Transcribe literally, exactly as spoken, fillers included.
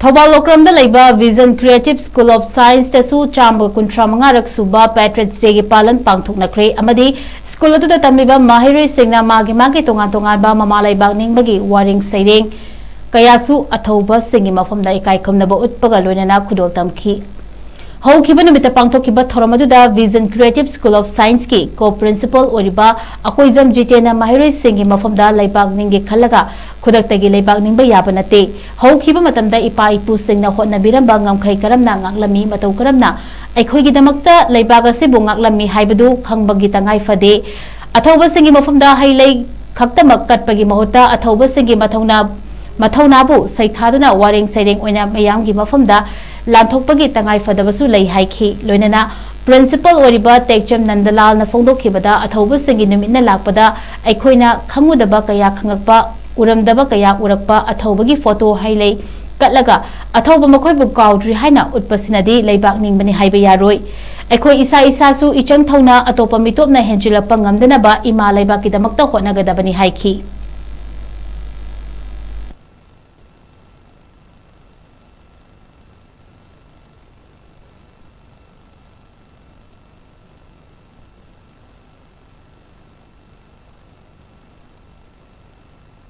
ꯊꯧꯕꯥꯜ ꯂꯣꯀ꯭ꯔꯝꯗ ꯂꯩꯕ Vision Creative School of Science ꯇꯁꯨ ꯆꯥꯝꯃꯒ ꯀꯨꯟꯊ꯭ꯔꯥ ꯃꯉꯥꯔꯛ ꯁꯨꯕ Patriots Day ꯒꯤ ꯄꯥꯂꯟ ꯄꯥꯡꯊꯣꯛꯅꯈ꯭ꯔꯦ ꯑꯃꯗꯤ ꯁ꯭ꯀꯨꯜ ꯑꯗꯨꯗ ꯇꯝꯂꯤꯕ ꯃꯍꯩꯔꯣꯏꯁꯤꯡꯅ ꯃꯥꯒꯤ ꯃꯥꯒꯤ ꯇꯣꯉꯥꯟ ꯇꯣꯉꯥꯟꯕ ꯃꯃꯥ ꯂꯩꯕꯥꯛ ꯅꯤꯡꯕꯒꯤ ꯋꯥꯔꯦꯡ ꯁꯩꯔꯦꯡ ꯀꯌꯥꯁꯨ ꯑꯊꯧꯕꯁꯤꯡꯒꯤ ꯃꯐꯝꯗ ꯏꯀꯥꯏ ꯈꯨꯝꯅꯕ ꯎꯠꯄꯒ ꯂꯣꯏꯅꯅ ꯈꯨꯗꯣꯜ ꯇꯝꯈꯤ꯫ ꯍꯧꯈꯤꯕ ꯅꯨꯃꯤꯠꯇ ꯄꯥꯡꯊꯣꯛꯈꯤꯕ ꯊꯧꯔꯝ ꯑꯗꯨꯗ Vision Creative School of Science ꯀꯤ co-principal ꯑꯣꯏꯔꯤꯕ ꯑꯀꯣꯏꯖꯝ ꯖꯤꯇꯦꯟꯅ ꯃꯍꯩꯔꯣꯏꯁꯤꯡꯒꯤ ꯃꯐꯝꯗ ꯂꯩꯕꯥꯛ ꯅꯤꯡꯒꯦ ꯈꯜꯂꯒ ꯈꯨꯗꯛꯇꯒꯤ ꯂꯩꯕꯥꯛ ꯅꯤꯡꯕ ꯌꯥꯕ ꯅꯠꯇꯦ꯫ ꯍꯧꯈꯤꯕ ꯃꯇꯝꯗ ꯏꯄꯥ ꯏꯄꯨꯁꯤꯡꯅ ꯍꯣꯠꯅꯕꯤꯔꯝꯕ ꯉꯝꯈꯩ ꯀꯔꯝꯅ ꯉꯥꯛꯂꯝꯃꯤ, ꯃꯇꯧ ꯀꯔꯝꯅ ꯑꯩꯈꯣꯏꯒꯤꯗꯃꯛꯇ ꯂꯩꯕꯥꯛ ꯑꯁꯤꯕꯨ ꯉꯥꯛꯂꯝꯃꯤ ꯍꯥꯏꯕꯗꯨ ꯈꯪꯕꯒꯤ ꯇꯉꯥꯏ ꯐꯗꯦ꯫ ꯑꯊꯧꯕꯁꯤꯡꯒꯤ ꯃꯐꯝꯗ ꯍꯩ ꯂꯩ ꯈꯛꯇꯃꯛ ꯀꯠꯄꯒꯤ ꯃꯍꯨꯠꯇ ꯑꯊꯧꯕꯁꯤꯡꯒꯤ ꯃꯊꯧꯅꯥ, ꯃꯊꯧꯅꯥꯕꯨ ꯁꯩꯊꯥꯗꯨꯅ ꯋꯥꯔꯦꯡ ꯁꯩꯔꯦꯡ ꯑꯣꯏꯅ ꯃꯤꯌꯥꯝꯒꯤ ꯃꯐꯝꯗ ꯂꯥꯟꯊꯣꯛꯄꯒꯤ ꯇꯉꯥꯏ ꯐꯗꯕꯁꯨ ꯂꯩ ꯍꯥꯏꯈꯤ꯫ ꯂꯣꯏꯅꯅ principal ꯑꯣꯏꯔꯤꯕ ꯇꯦꯛꯆꯝ ꯅꯟꯗꯂꯥꯜꯅ ꯐꯣꯡꯗꯣꯛꯈꯤꯕꯗ, ꯑꯊꯧꯕꯁꯤꯡꯒꯤ ꯅꯨꯃꯤꯠꯅ ꯂꯥꯛꯄꯗ ꯑꯩꯈꯣꯏꯅ ꯈꯪꯉꯨꯗꯕ ꯀꯌꯥ ꯈꯪꯉꯛꯄ, ꯎꯔꯝꯗꯕ ꯀꯌꯥ ꯎꯔꯛꯄ, ꯑꯊꯧꯕꯒꯤ ꯐꯣꯇꯣ ꯍꯩ ꯂꯩ ꯀꯠꯂꯒ ꯑꯊꯧꯕ ꯃꯈꯣꯏꯕꯨ ꯀꯥꯎꯗ꯭ꯔꯤ ꯍꯥꯏꯅ ꯎꯠꯄꯁꯤꯅꯗꯤ ꯂꯩꯕꯥꯛ ꯅꯤꯡꯕꯅꯤ ꯍꯥꯏꯕ ꯌꯥꯔꯣꯏ꯫ ꯑꯩꯈꯣꯏ ꯏꯁꯥ ꯏꯁꯥꯁꯨ ꯏꯆꯪ ꯊꯧꯅ ꯑꯇꯣꯞꯄ ꯃꯤꯇꯣꯞꯅ ꯍꯦꯟꯖꯤꯜꯂꯛꯄ ꯉꯝꯗꯅꯕ ꯏꯃꯥ ꯂꯩꯕꯥꯛꯀꯤꯗꯃꯛꯇ ꯍꯣꯠꯅꯒꯗꯕꯅꯤ ꯍꯥꯏꯈꯤ꯫